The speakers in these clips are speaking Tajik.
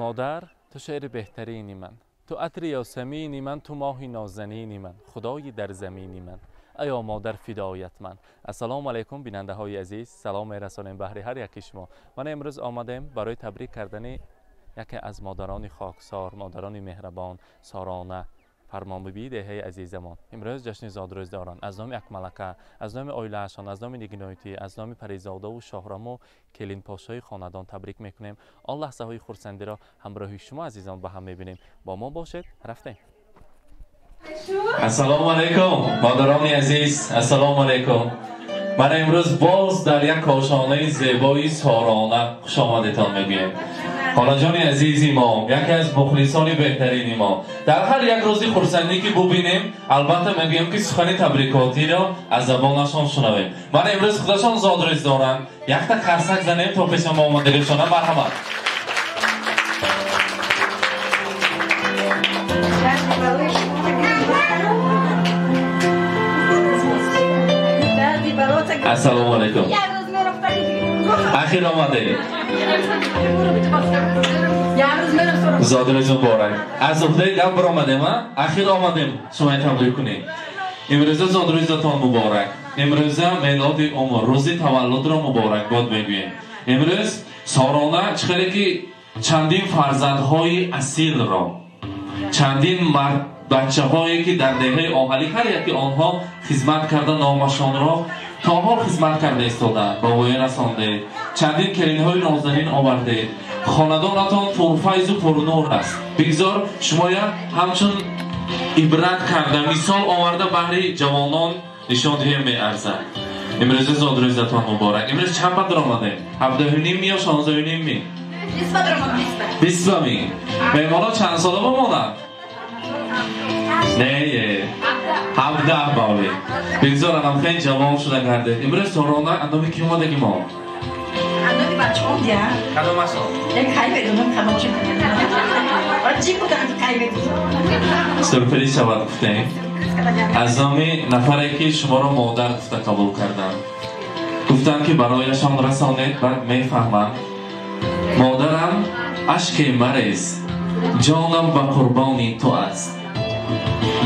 Модар, ту шеъри беҳтарини ман, ту атри ёсамини ман, ту моҳи нозанини ман, худои дар замини ман, ая модар фидоят ман. Ассалому алайкум, бинандаҳои азиз, салом мерасонем баҳри ҳар яки шумо. Ман имрӯз омадем барои табрик кардани яке аз модарони хоксор, модарони меҳрабон, Сорона Фармонбибии деҳаи азизамон. Имрӯз ҷашни зодрӯз доранд. Аз номи Акмалака, аз номи оилаашон, аз номи Нигиноитӣ, аз номи Паризодаву Шоҳраму келинпошои хонадон табрик мекунем. Он лаҳзаҳои хурсандиро ҳамроҳи шумо азизон ба ҳам мебинем. Бо мо бошед, рафтем. Ассалому алайкум, модарони азиз, ассалому алайкум. Ман имрӯз боз дар як кошонаи зебои Сорона хушомадетон мегӯем. Холаҷони азизи мо, яке аз мухлисони беҳтарини мо. Дар ҳар як рӯзи хурсандӣ ки бубинем, албатта мегӯем ки сухани табрикотиро аз забонашон шунавем. Ман имрӯз худашон зодрӯз доранд. Якта қарсак занем то пеши мо омадагишона. Марҳамат. Ассалому алайкум. Ахир омадед. Зодрӯз муборак. Аз уҳдаи гап баромадем, а? Ахир омадем, шумо табрик кунед. Имрӯза зодрӯзатон муборак. Имрӯза мелоди умр, рӯзи таваллудро муборакбод мегӯем. Имрӯз Сорона чӣ хеле ки чандин фарзандҳои асилро, чандин мард бачаҳое ки дар деҳаи Оҳалӣ ҳар яке онҳо хизмат карда номашонро то ҳол хизмат карда истодаанд, ба воя расондед, чандин келинҳои нозанин овардед. Хонадонатон пурфайзу пурнур аст. Бигзор шумоя ҳамчун ибрат карда, мисол оварда баҳри ҷавонон нишон диҳем меарзад. Имрӯза зодрӯзатон муборак. Имрӯз чанд ба даромадем? 17.5 ё 16.5 ми? 20 ми. Меҳмонҳо чанд сола бимонанд? Не, 17 бале. Бигзор анам хеле ҷавон шуда гардед. Имрӯз Сорона андоми ки омадаги мо? Андоми бачаҳом дия. Кадомашон? Як кай медонам кадомашон. Чӣ буданд кай медонам? Сюрприз шавад гуфтем. Аз номи нафаре ки шуморо модар гуфта қабул карданд. Гуфтанд ки барояшон расонед, баъд мефаҳманд. Модарам ашке марез, ҷонам ба қурбони ту аст.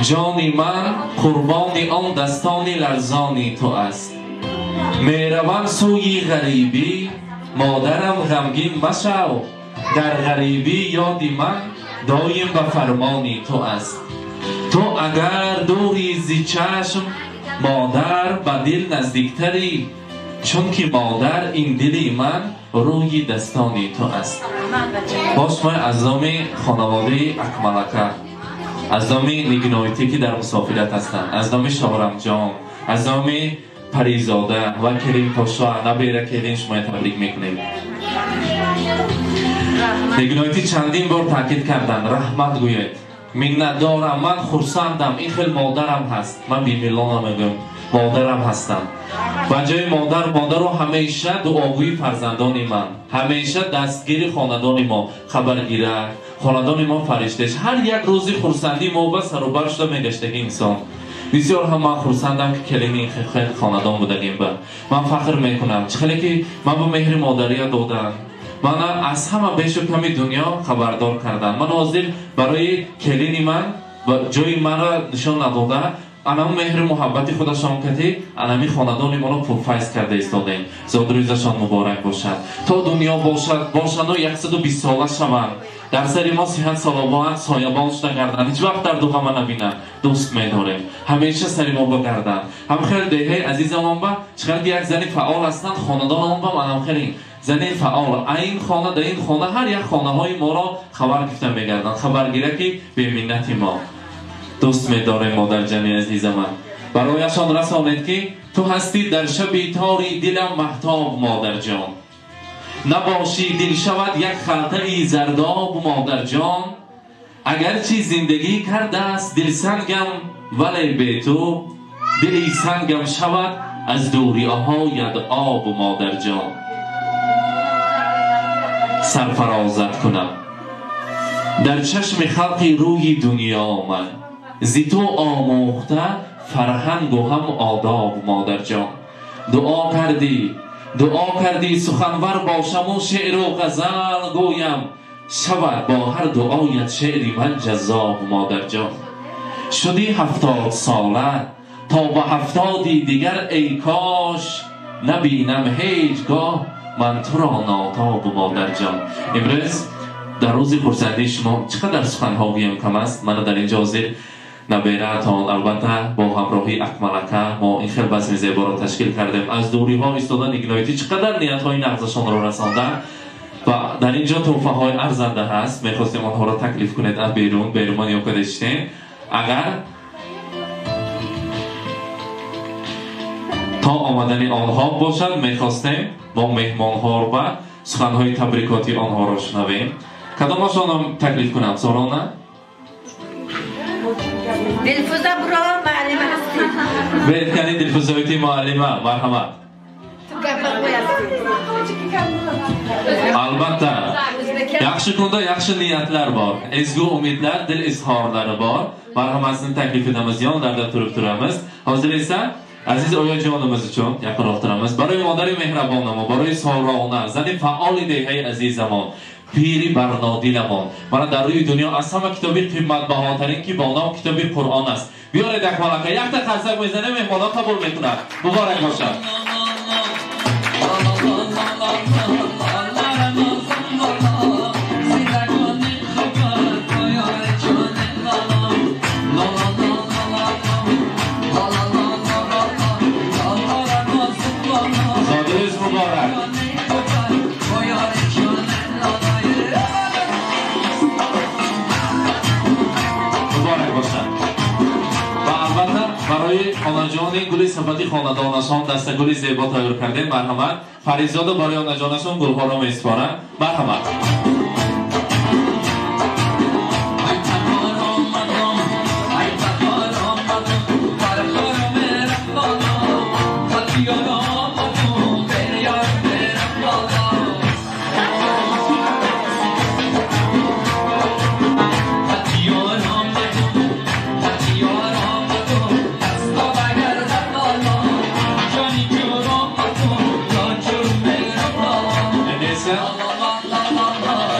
Ҷони ман қурбони он дастони ларзони ту аст. Меравам сӯи ғарибӣ, модарам ғамгин машав, дар ғарибӣ ёди ман доим ба фармони ту аст. Ту агар дури зи чашм, модар ба дил наздиктарӣ, чунки модар ин дили ман рӯи дастони ту аст. Боз шумо аз номи хонаводаи Акмалака, аз номи Нигиноитӣ ки дар мусофират ҳастанд, аз номи Шоҳрамҷон, аз номи Паризода ва Керимпошо набера келин шумоя табрик мекунем. Нигиноитӣ чандин бор таъкид карданд, раҳмат гӯед, миннатдорам, ман хурсандам, ин хел модарам ҳаст. Ман бимиллона мегӯям, модарам ҳастам. Ба ҷои модар, модаро ҳамеша дуогӯи фарзандони ман, ҳамеша дастгири хонадони мо, хабаргирак, хонадони мо фариштеш. Ҳар як рӯзи хурсандии мо ба сарубар шуда мегаштаги инсон. Бисёр ҳам ман хурсандам ки келини ин хел хонадон будагим ба. Ман фахр мекунам, чӣ хеле ки ман ба меҳри модария додам, мана аз ҳама бешу ками дунё хабардор кардам. Ман ҳозир барои келини ман ҷои манро нишон надода, анам меҳри муҳаббати худашон кати анами хонадони моро пурфайз карда истодем. Зодрӯзашон муборак бошад. То дунё бошад, бошану 120 сола шаванд. Дар сари мо сиҳат салобоанд, соябон шуда гарданд. Ҳеҷ вақт дарду ғама набинанд. Дӯст медорем. Ҳамеша сари мо бигарданд. Ҳам хеле деҳаи азизамон ба чӣ қадр як зани фаъол ҳастанд, хонадонамон ба анам хеле зани фаъол. Айн хона дар ин хона ҳар як хонаҳои моро хабар гирифта мегарданд. Хабаргираки беминнати мо. Дӯст медорем модарҷани азизаман. Барояшон расонед ки ту ҳастӣ дар шаби тори дилам маҳтоб, модарҷон. Набошӣ дил шавад як халтаи зардоб, модарҷон. Агарчи зиндагӣ кардааст дилсангам, вале бе ту дили сангам шавад аз дуриҳоят об, модарҷон. Сарфарозат кунам дар чашми халқи рӯи дунё ман, зи ту омӯхта фарҳангу ҳам одоб, модарҷон. Дуо кардӣ, дуо кардӣ суханвар бошаму шеъру ғазал гӯям, شود با هر دعایت شعری من جذاب مادر جان. شدی 70 ساله تا به 70 دیگر ای کاش نبینم هیچگاه من تو را ناتاب مادر جان. امروز در روز خرسندی شما چقدر سخنها گویم کم است. من در اینجا حاضر نبیره‌تان البته با همراهی اکملکه ما این خیلی بزم زیبا را تشکیل کردیم. از دوری ها ایستادن ایگنایتی چقدر نیت های نغزشان را رساندن و در اینجا تحفه های ارزنده هست. میخواستیم آنها را تکلیف کنید از بیرون بیرون یا کدشتیم. اگر تا آمدن آنها باشد میخواستیم با مهمان ها و سخنهای تبریکاتی آنها را شنویم. کدامشان را تکلیف کنم؟ سارانه؟ دلفوزا برو معلمه هستی. بهترین دلفوزایتی معلمه مرحمت. Albatta yaxshi kunda yaxshi niyatlar bor, ezgu umidlar, dil izhorlari bor. Marhamatini taklif etamiz, yonlarda turib turamiz. Hozir esa aziz oyajonimiz uchun yaqinroq turamiz. Barои модари меҳрабонамон, барои Сорона, зани фаъоли деҳаи азизамон, пири барнодиламон. Мана дар рӯи дунё аз ҳама китоби қиматбаҳотарин ки бо ном китоби Қуръон аст. Биёред акмалака, якта қарсак мезанем, меҳмонон қабул мекунад. Муборак бошад. Онаҷони гули сабади хонадонашон дастагули зебо тайёр кардем. Марҳамат. Фаризода барои онаҷонашон гулҳоро месупоранд. Марҳамат.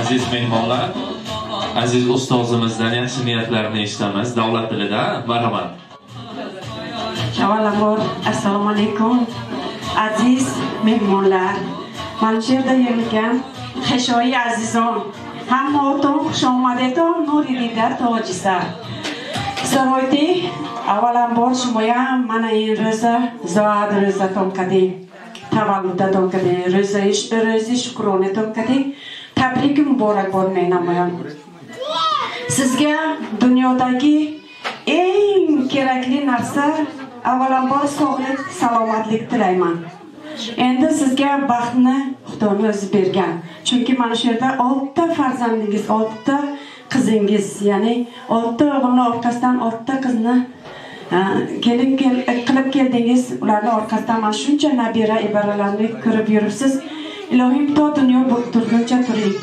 Aziz mehmonlar, aziz ustozimizdan yaxshi niyatlarni eshitamiz davlat tilida. Marhamat. Avvalambor assalomu alaykum aziz mehmonlar. Mana shu yerda yig'ilgan xeshoyi azizon, hammaton xush omadetон, nuri didar tojisar. Saroyda avvalambor shimoyam mana in ro'za zoad ro'zaton qading, tavalludaton qading, ro'zi shukronaton qading. Tabrik muborakbod menamayon. Sizga dunyodagi eng kerakli narsa avvalambor sog'lik, salomatlik tilayman. Endi sizga baxtni Xudoning o'zi bergan. Chunki mana shu yerda 6 ta farzandingiz, 6 ta qizingiz, ya'ni 6 ta o'g'ilning orqasidan 6 ta qizni kelin qilib keldingiz. Ularning orqasidan mana shuncha nabira ibaralarni ko'rib yuribsiz. Ilohim to dunyo turguncha turing.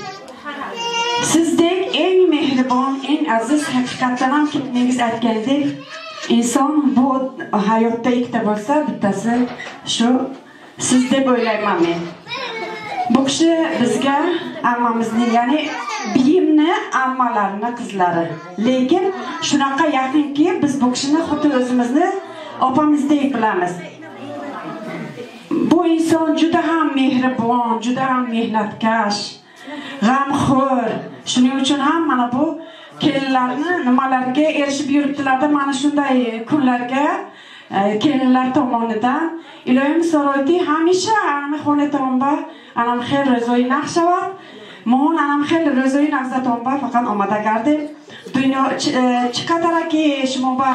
Sizdek eng mehribon, eng aziz, haqiqatdan ham kimningiz aytgandek, inson bu hayotda ikkita bo'lsa, bittasi shu siz deb o'ylayman men. Bu kishi bizga ammamizning, ya'ni biyimni ammalarini qizlari. Lekin shunaqa yaqinki, biz bu kishini xuddi o'zimizni opamizdek bilamiz. Bu inson juda ham mehribon, juda ham mehnatkash, g'amxo'r. Shuning uchun ham mana bu kelinlarni nimalarga erishib yuribdilarda, mana shunday kunlarga kelinlar tomonidan iloyim saroyda hamisha anam xonatonba, anam xel ro'zoyi naqsh shavad. Mon anam xel ro'zoyi naqzatonba faqat omada gardib. Dunyo chiqadaraki shimo ba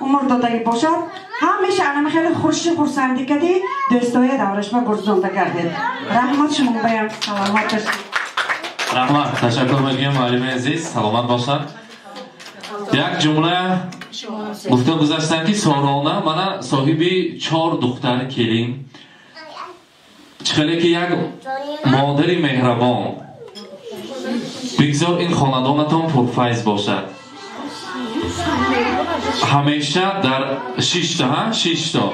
umr dodagi boshad. Hamisha anam xel xurshi xursandlik kadi do'stoya davrashma gurzonda gardib. Rahmat shimo bayam, salomat bo'ling. Rahmat, tashakkur мегӯям муаллими азиз, саломат бошанд. Як ҷумла гуфта гузаштанд ки Сорона мана соҳиби 4 духтар келин, чӣ хеле ки як модари меҳрабон. Бигзор ин хонадонатон пурфайз бошад. Ҳамеша дар 6 та, 6 та.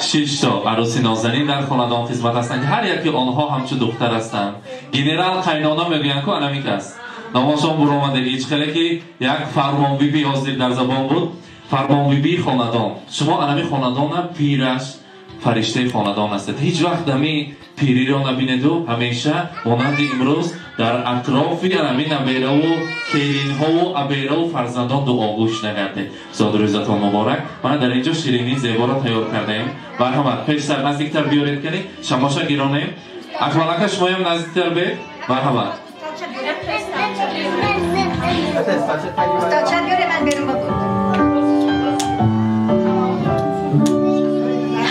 6 то арӯси нозанин дар хонадон хизмат ҳастанд ки ҳар яке онҳо ҳамчун духтар ҳастанд. Генерал қайнона мегӯянд ку анамик аст. Номашон буромадагӣ ҳеҷ хеле ки як фармонбибӣ ҳозир дар забон буд. Фармонбибии хонадон. Шумо анами хонадона пираш фариштаи хонадон ҳастед. Ҳеҷ вақт ами пириро набинеду ҳамеша монанди имрӯз дар атрофи анами набераву келинҳову абераву фарзандон дуогӯш нагардед. Зодрӯзатон муборак. Мана дар инҷо ширинии зеборо тайёр кардаем. Марҳамат, пештар наздиктар биёред кани шамоша гиронем. Акмалака шумоям наздиктар бед. Марҳамат.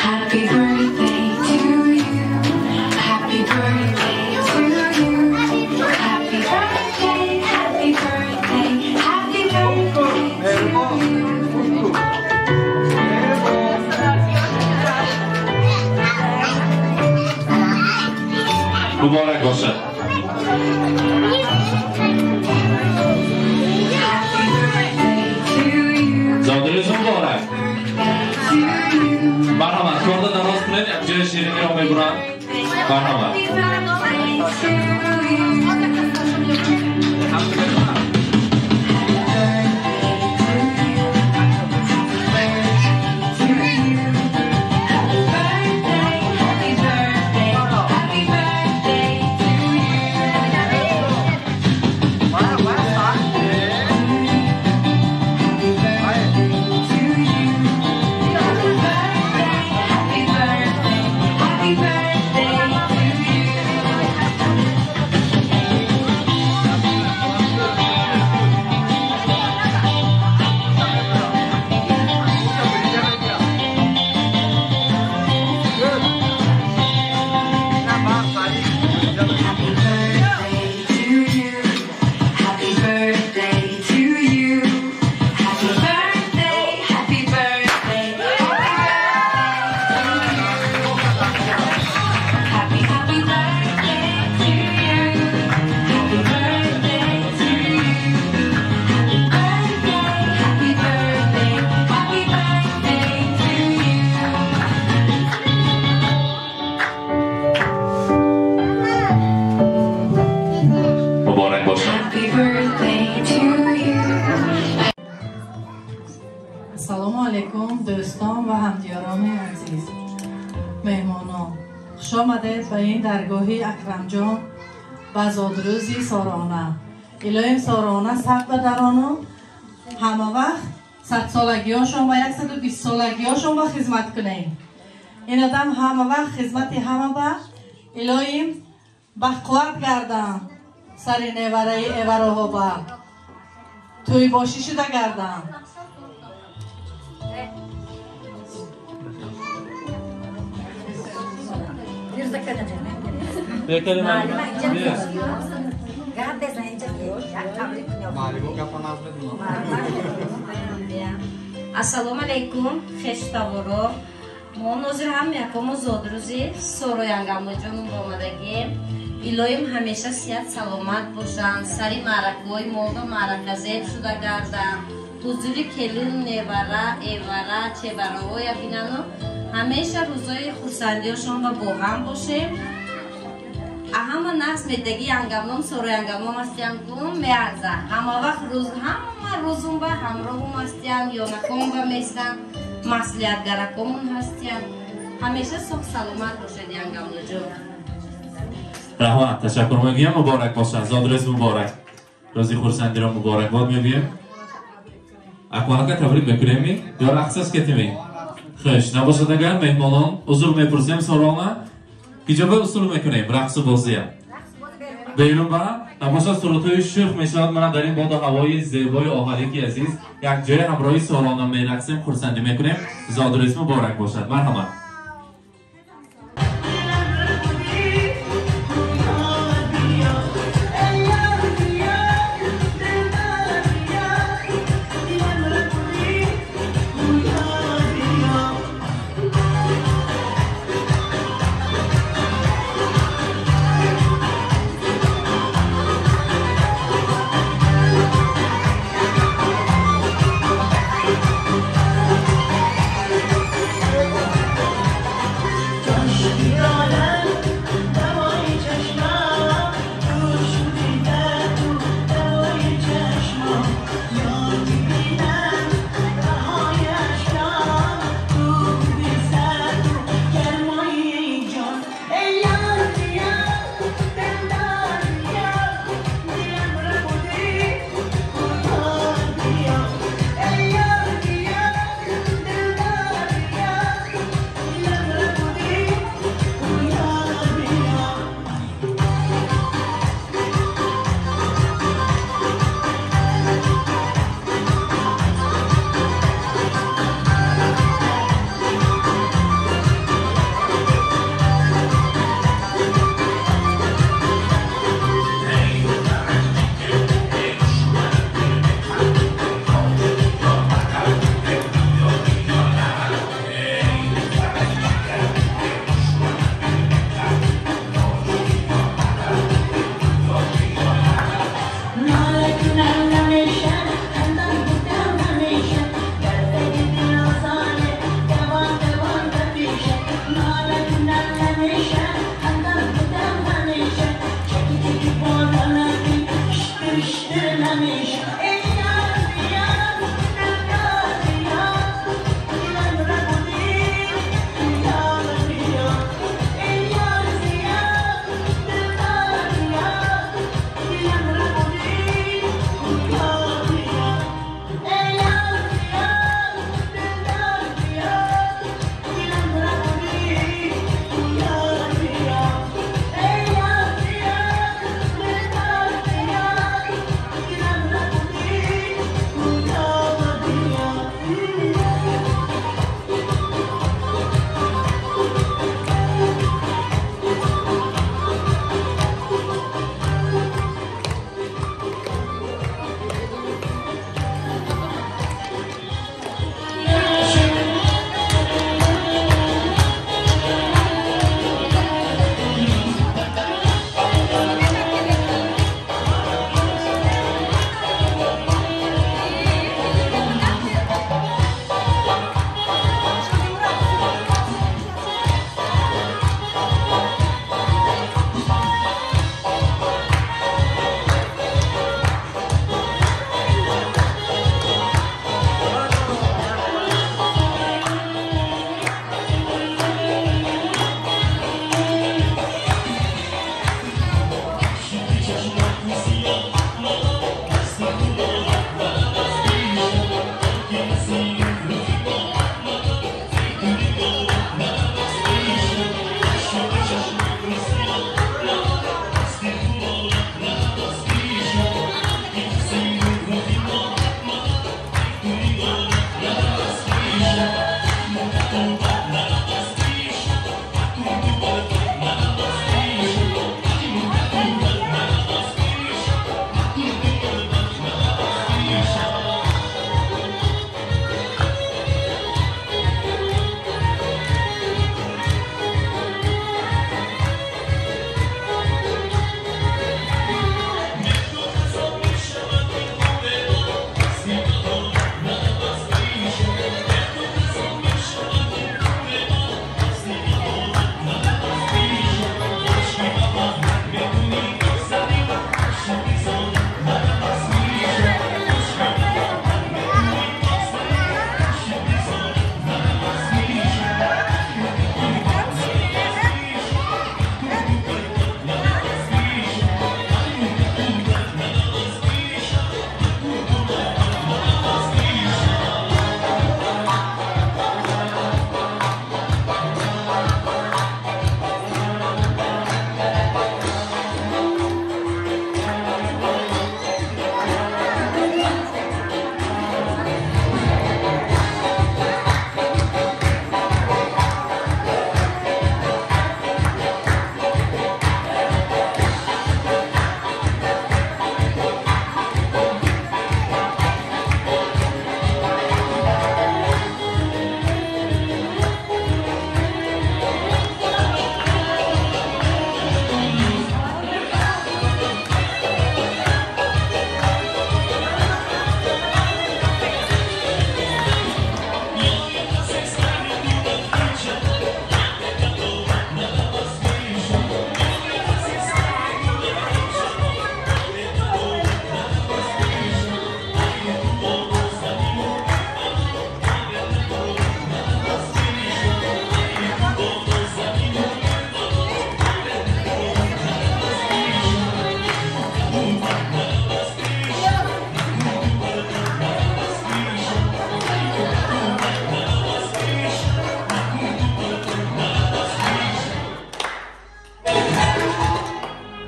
Happy birthday to you. Happy birthday to you. Happy birthday, happy birthday, happy birthday to you. Муборак бошад. Happy birthday to you. Зодрӯз муборак. To you. Марҳамат, корда дароз кунед, як ҷои шириниро мебурам. Марҳамат. Happy birthday to you. Happy birthday to you. Happy birthday, happy birthday, happy birthday to you. Happy birthday to you. Happy birthday, happy birthday, happy birthday to you. Happy birthday to you. Happy birthday to you. Happy birthday, happy birthday, happy birthday to you. Happy, happy birthday to you. Happy birthday to you. Happy birthday, happy birthday, happy birthday to you. Муборак бошад. Happy birthday to you. Ассалому алайкум, дӯстон ва ҳамдиёрони азиз, меҳмонон. Хуш омадед ба ин даргоҳи Акрамҷон ба зодрӯзи Сорона. Илоҳим Сорона сад ба дарону ҳама вақт садсолагиҳошон ва 120 солагиҳошон ба хизмат кунем. Ин одам ҳама вақт хизмати ҳама ба илоҳим бақувват гардам, сари невараи эвароҳо ба тӯйбошӣ шуда гардам. Ассалому алайкум, хештаворо. Мо нозир ҳам якому зодрӯзи Сороянгамлоҷонум омадагем. Илоҳим ҳамеша сиҳат саломат бошанд, сари маъракаҳои мо ба маъраказеб шуда гарданд, ҳузури келин, невара, эвара, чевараҳоя бинану ҳамеша рӯзои хурсандиёшон ба бо ҳам бошем. Ҳама нақс медаги янгамлом, Сороянгамлом ҳастиян, гум меарза. Ҳама вақт рӯз, ҳама рӯзум ба ҳамроҳум ҳастиян, ёнаком ба местанд, маслиҳатгаракомон ҳастиян. Ҳамеша соҳ саломат бошед, янгамлоҷон. Раҳмат, ташаккур мегӯям. Муборак бошад. Зодрӯз муборак. Рӯзи хурсандиро муборакбод мегӯем. Акмалака табрик мекунем ё рақсаш кетимӣ? Хуш, набошад агар меҳмонон узр мепурсем Сорона. Иҷоба усул мекунем рақсу бозия. Берун ба набошад сурудҳои шӯх мешавад. Мана дар ин боду ҳавои зебои оҳалики азиз як ҷоя ҳамроҳи Сорона мерақсем, хурсандӣ мекунем. Зодрӯз муборак бошад. Марҳамат. Happy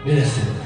Мерасем.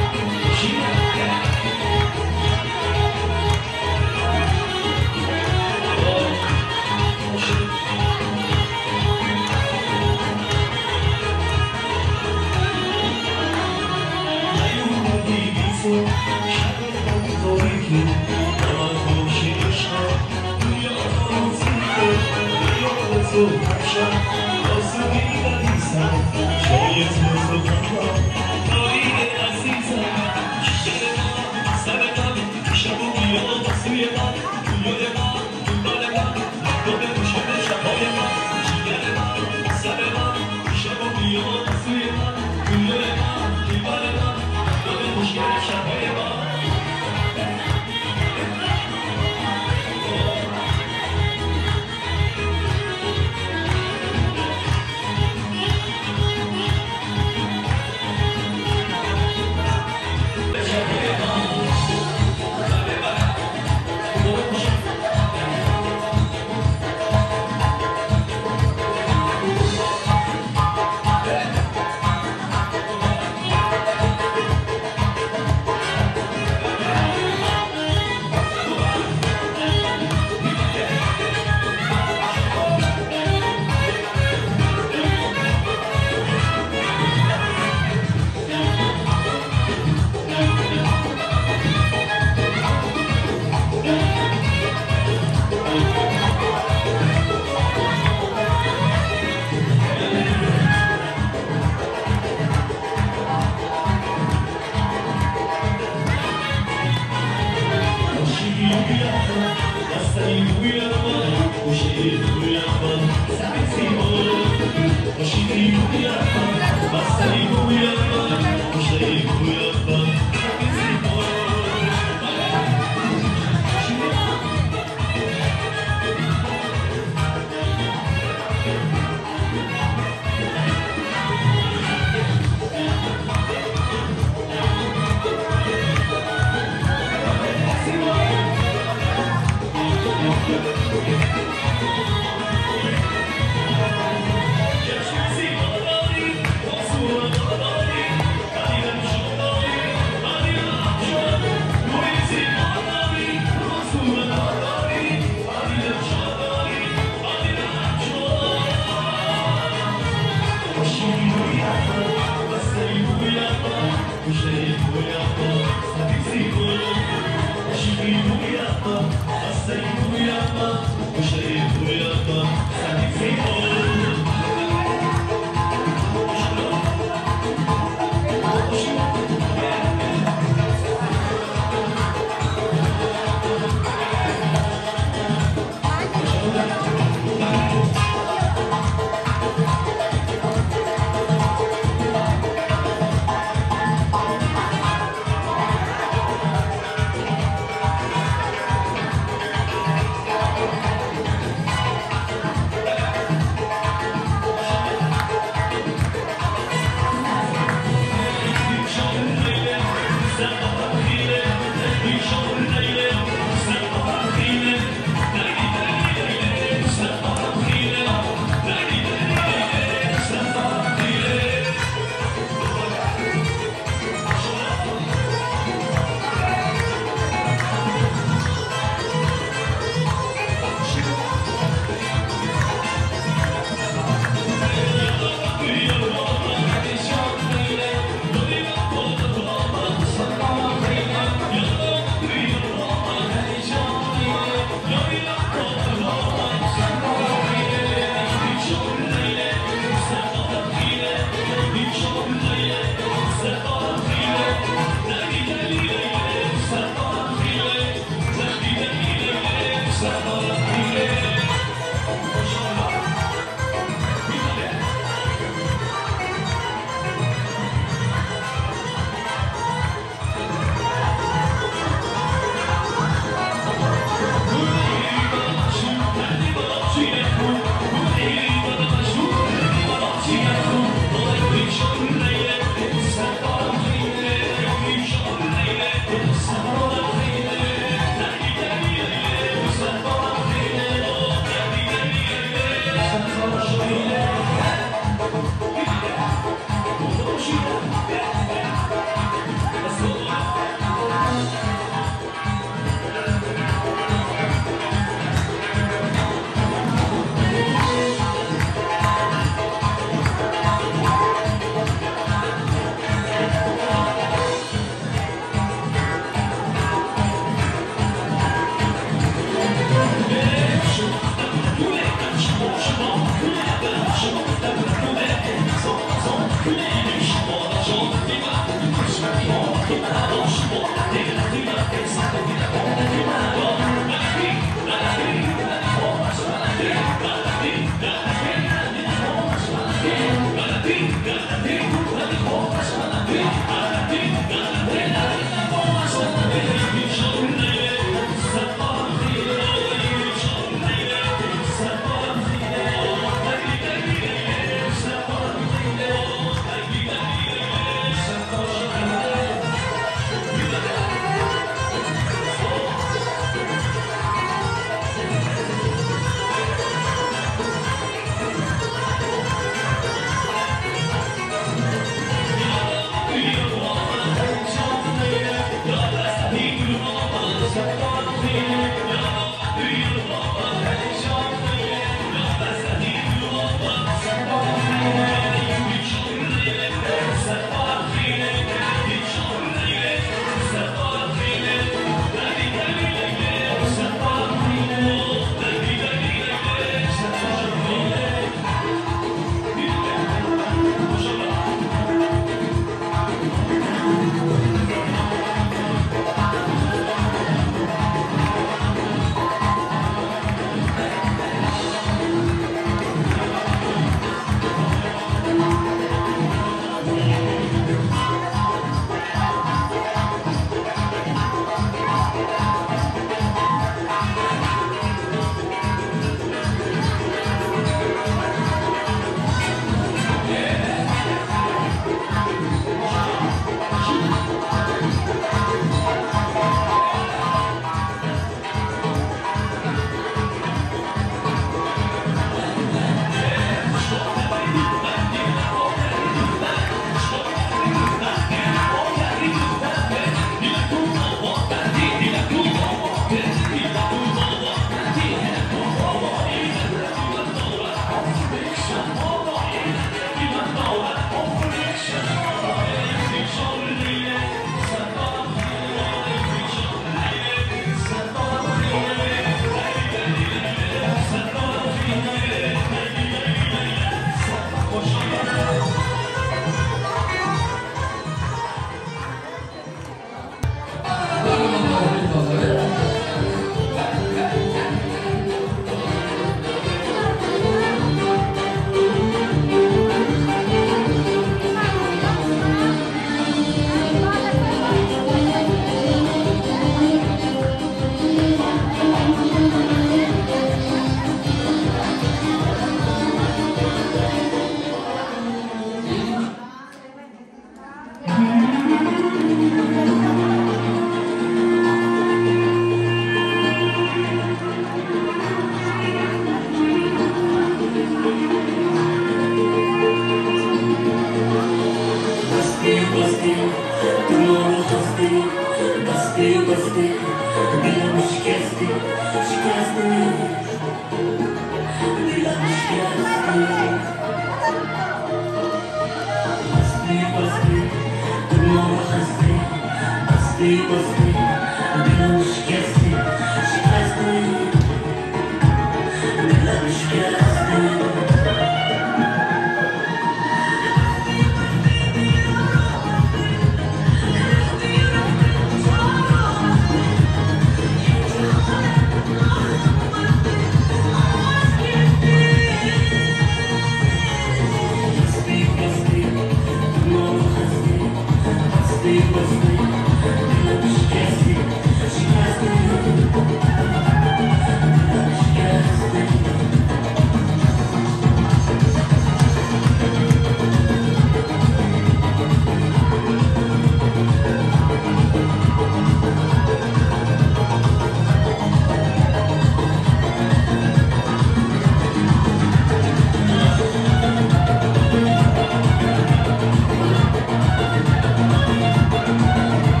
Thank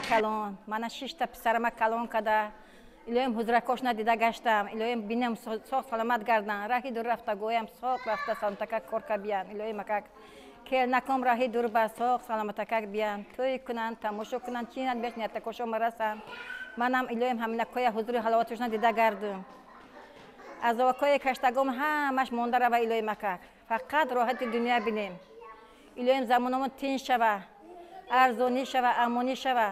калон. Мана 6 та писарама калон када. Илоҳим ҳузракошна дида гаштам. Илоҳим бинам соғ саломат гардан. Раҳи дур рафта гоям соғ рафта саломатакак кор ка биян. Илоҳим акак келнаком раҳи дур ба соғ саломатакак биян. Тӯй кунанд, тамошо кунанд, чинанд беш ниятакошо марасанд. Манам илоҳим ҳаминакоя ҳузури ҳаловатошна дида гардум. Азовакои каштагом ҳамаш монда рава илоҳим акак. Фақат роҳати дунё бинем. Илоҳим замономон тинч шава, арзонӣ шава, амонӣ шава.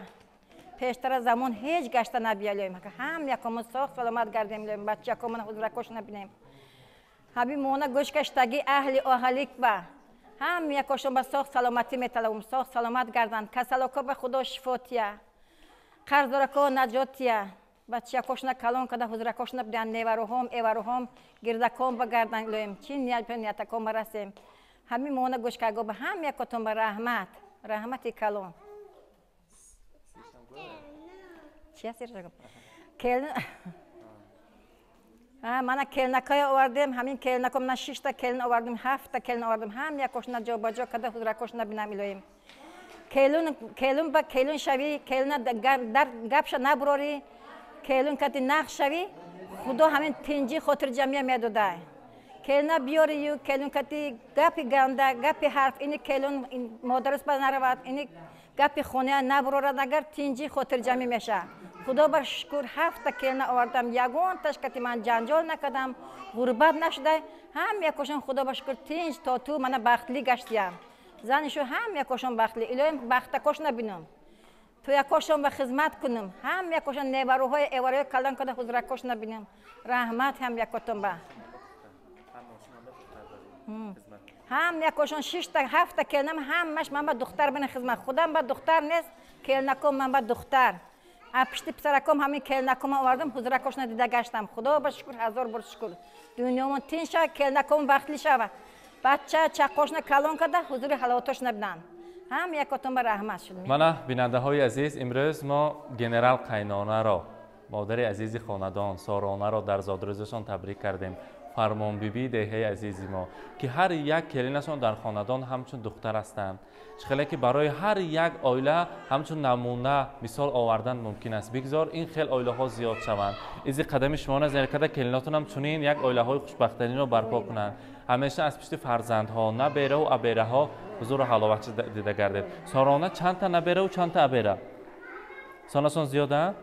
Пештара замон ҳеҷ гашта набия илоҳим акак. Ҳам якомон соғ саломат гардем илоҳим, бачакомон ҳузуракошна набинем. Ҳаби мона гӯш каштагӣ аҳли оҳалик ба. Ҳам якошон ба соғ саломатӣ металабум, соғ саломат гарданд. Касалоко ба Худо шифо тия. Қарздорако наҷот тия. Бачакошна калон када ҳузуракошна бинанд, неваруҳом, эваруҳом, гирдаком ба гардан илоҳим. Чи ният ниятаком барасем. Ҳамин мона гӯш карго ба ҳам якотон ба раҳмат, раҳмати калон. Чи аст? Келин мана келнакое овардем, ҳамин келнако мана 6 та келин овардем, 7 та келин овардем. Ҳам якошна ҷобаҷо када ҳузуракошна бинам илоҳим. Келин келин ба келин шавӣ, келина дар гапша набурорӣ, келин кати нақш шавӣ, Худо ҳамин тинҷӣ хотирҷамъия медодай. Келина биёрию келин кати гапи ганда, гапи ҳарф, ини келин модарус ба наравад, ини гапи хона набурорад, агар тинҷӣ хотирҷамъӣ мешавад. Худо ба шукр 7 та келина овардам, ягонташ кати ман ҷанҷол накардам, ғурбат нашудай, ҳам якошон Худо ба шукр тинҷ то ту мана бахтлӣ гаштиям. Занишу ҳам якошон бахтлӣ, илоҳим бахтакош набинам. Туякошон ба хизмат кунам, ҳам якошон неваруҳои эваруҳои калон када ҳузуракош набинам. Раҳмат ҳам якотон ба. Ҳам якошон 6 та 7 та келинам ҳамаш ман ба духтар бина хизмат. Худам ба духтар нест, келинаком ман ба духтар. А пишти писараком ҳамин келинакома овардам, ҳузуракошна дида гаштам. Худо ба шукр, ҳазор бор шукр. Дунёмон тинч шава, келинаком бахтлӣ шава. Бача чақошна калон када ҳузури ҳаловатош набинанд. Ҳам якотон ба раҳмат шуд. Мана бинандаҳои азиз, имрӯз мо генерал қайнонаро, модари азизи хонадон Соронаро дар зодрӯзашон табрик кардем. Фармонбибии деҳаи азизи мо, ки ҳар як келинашон дар хонадон ҳамчун духтар ҳастанд. Чӣ хеле ки барои ҳар як оила ҳамчун намуна мисол овардан мумкин аст. Бигзор ин хел оилаҳо зиёд шаванд. Изи қадами шумо назар карда келинотонам чунин як оилаҳои хушбахтариро барпо кунанд. Ҳамеша аз пишти фарзандҳо, набераву абераҳо ҳузуру ҳаловат дида гардед. Сорона чанд та набераву чанд та абера? Сонашон зиёданд?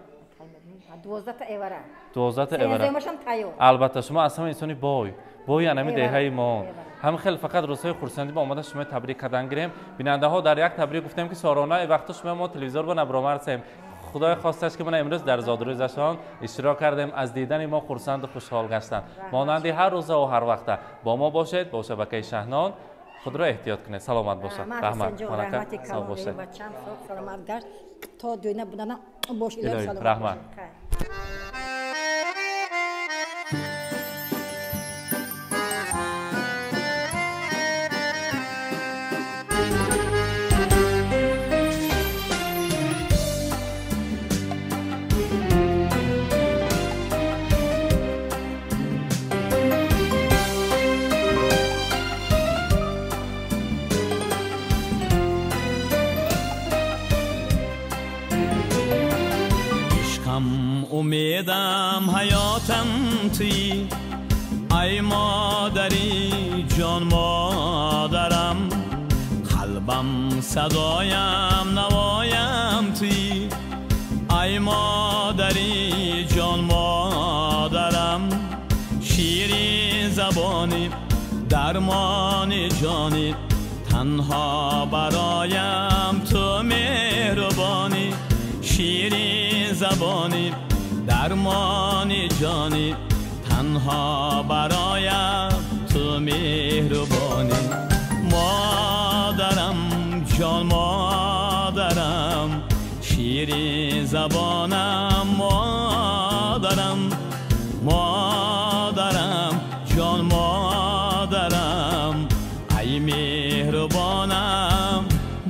12 та эвара. 12 та эвара. Албатта шумо аз ҳама инсони бой, бои анами деҳаи мо. Ҳам хел фақат рӯзҳои хурсандӣ ба омада шумо табрик кардан гирем. Бинандаҳо дар як табрик гуфтем ки Сорона вақто шумо мо телевизор ба набромарсем. Худои хосташ ки мана имрӯз дар зодрӯзашон иштирок кардем, аз дидани мо хурсанду хушҳол гаштанд. Монанди ҳар рӯза ва ҳар вақта бо мо бошед, бо шабакаи Шаҳнон. Худро эҳтиёт кунед, саломат бошед. Раҳмат. Сог бошед. Бачам сог саломат гашт. То дӯйна будана бош илоҳим саломат. Раҳмат. Умедам ҳаётам туӣ, ай модари ҷон модарам, қалбам садоям навоям туӣ, ай модари ҷон модарам, ширин забонӣ дармони ҷонӣ, танҳо бароям ту меҳрубонӣ, ширин забонӣ дармони ҷонӣ, танҳо бароям ту меҳрубонӣ. Модарам ҷон модарам, ширин забонам модарам, модарам ҷон модарам, ай меҳрубонам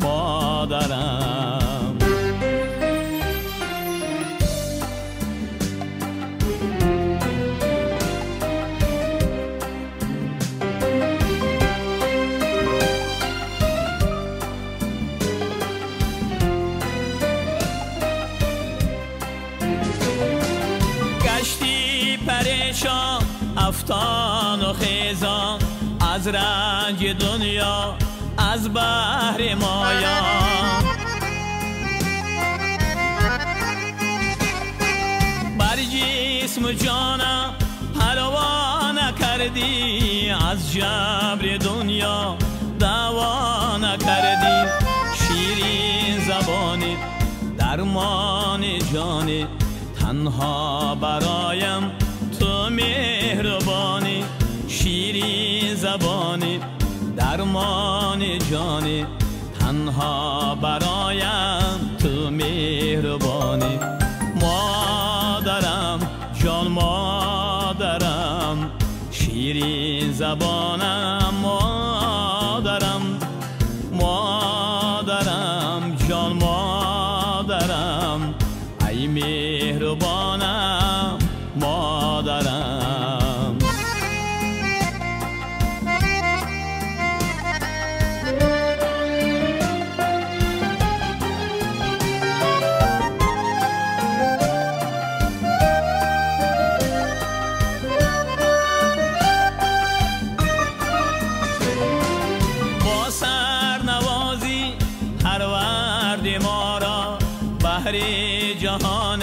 модарам. افتان و خیزان از رنج دنیا از بحر مایا. بر جسم جانم پروا نکردی، از جبر دنیا دوا نکردی. شیرین زبانی درمان جانی، تنها برایم تو مهربانی. شیرین زبانی درمان جانی، تنها برایم تو مهربانی. مادرم جان مادرم، شیرین زبانم مادرم. مادرم جان مادرم، ای مهربانم مادرم. با سرنوازی پرورد ما را بهر جهان.